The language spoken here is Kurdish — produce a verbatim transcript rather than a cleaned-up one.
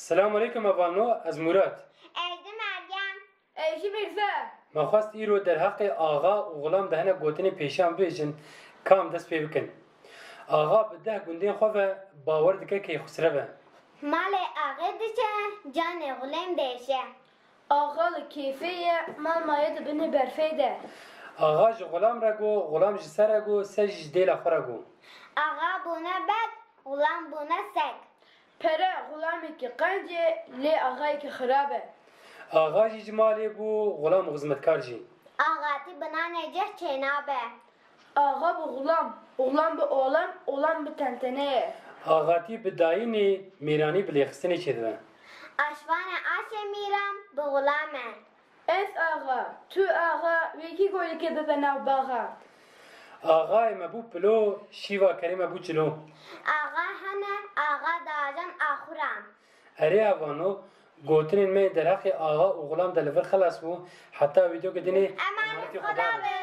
Selamun aleykum evano, ez Murat. Ez jî Meryem. Ez jî Mirze. Me xwest îro derheqê axa û xulam de hinek gotinên pêşiyan bibêjin, ka em dest pê bikin. Axa bi deh gundên xwe ve bawer dike keyxusrev e. Malê axê diçe, canê xulêm dêşe. Axa li kêfê ye, mal maye di binê berfê de. Axa ji xulam re got, xulam ji se re got, se jî ji dêla xwe re got. Axa bûne beg, xulam bûne seg. Pere xulamekî qenc e, lê axayekî xirab e. Axa jî ji malê bû, xulam xizmetkar jî. Axatî bi nanê cih çênabe. Axa bi xulam, xulam bi olam, olam bi tentenê ye. Axatî bi dayînê, mêranî bi lêxistinê çêdibe. Aşvane aşê mîran bi xulam e. Ez axa, tu axa, wekî golikê bibe nav baxa. Axayê me bû pilo, şîva kerê me bû çilo. Axa hene, axa dajan axuran. Erê evano, gotinên me yên derheqê axa û xulam de li vir xelas bû. Heta vîdeoke dinê, emanetî Xuda be.